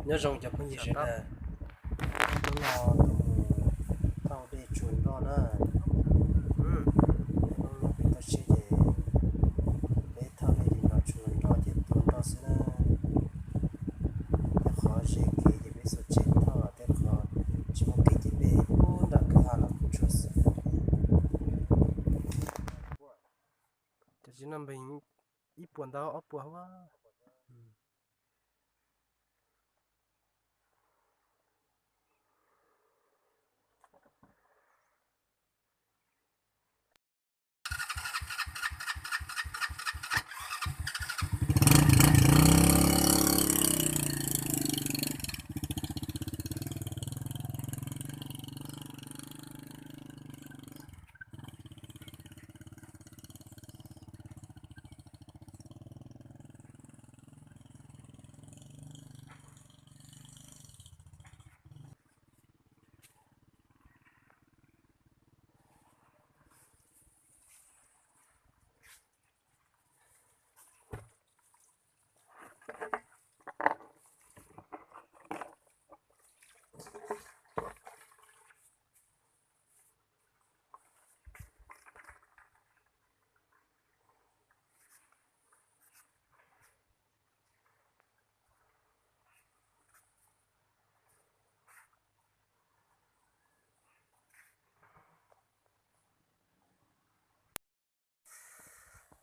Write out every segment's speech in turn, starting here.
Nyob zoo cov phooj ywg sawv daws, hnub no tuaj mus thauj dej tsuag nroj na. Hnub no peb tuaj tsheb ces peb thauj dej li no tsuag nroj ces tua nroj xwb na. Tej qhov ze kev ces peb xuas tsheb thauj, tej qhov tsis muaj kev ces peb ua nram kwj ha los kuj tsuag xwb. Cov txiv no npeeg ib puas ntau ob puas hab.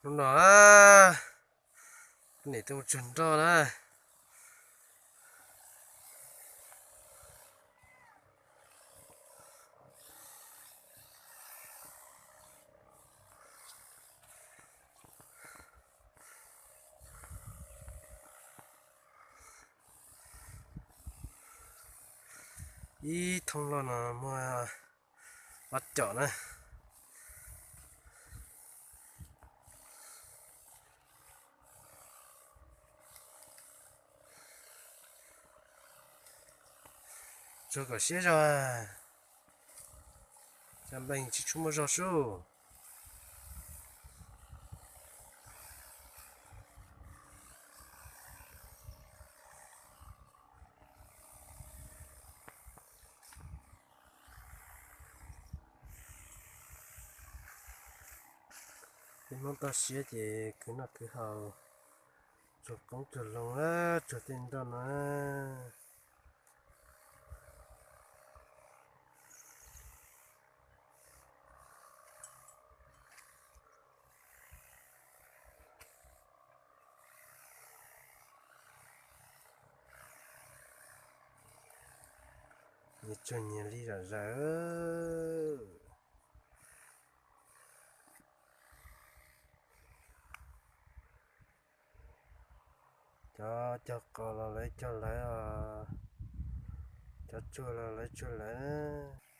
Hnub no niam tuaj mus tsuag nroj na. Ib thoob loj no muaj ob caum na. Tsuag kom siab zog, cas npeeg tsis tshua muaj zog sub. Peb Hmoob toj siab ces khwv noj khwv haus, tsuag qoob tsuag loo, tsuag tej nroj no. Nyias tsuag nyias li zom zaws. Cov cog qos los lawv cog lawv os, cov tsuag los lawv tsuag lawv.